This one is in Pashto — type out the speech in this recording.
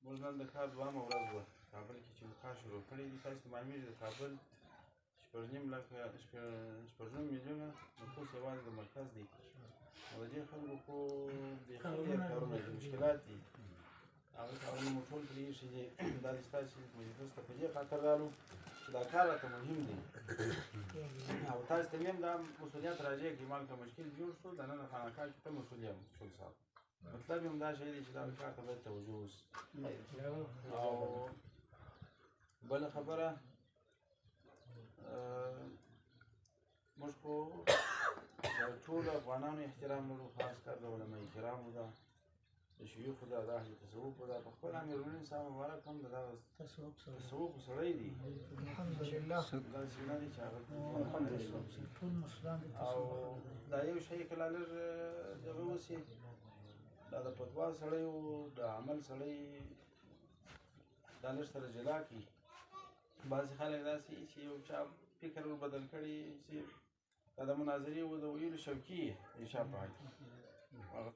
موږ نن د کار دوهمه ورځ وه کابل کې چې موږ کار شروع کړی دی. تاسو ته معلومېږي د کابل 6.5 میلیونه نفوس یوازې د مرکز دی. او د دې خلکو خو بیخي ډېر کارونه دي، مشکلات دي. هغه کارونه مو ټول پرې ایښي دي. دا د ستاسې مجلس ته په دې خاطر رالو چې دا کار راته مهم دی او تاسو ته مې هم دا مسؤلیت راجع کړي. مال که مشکل جوړ شو دننه خانقاه کې ته مسؤل یم مسؤل صاحب. مطلب یې هم دا شی دی چې دا کار ته باید توجه وشي. او بله خبره، موږ خو د ټولو افغانانو احترام لرو، خاص کر د علماء کرامو ده، د شیوخو ده، د اهل تصوفو ده. په خپل امیرالمؤمنین صاحب مبارک هم د دغه تصوف سړی دی. الحمدلله. داسې نه دی چې هغه ټول مسلمان د او تصوف. دا یو شی کله لږ دغه وسي، دا د فتوا سړی و، د عمل سړی، دا لږ سره جلا کړي. بعضې خلک داسې چې یو چا فکر ور بدل کړي چې دا د مناظرې و د ویلو شوقي یې د چا په حق.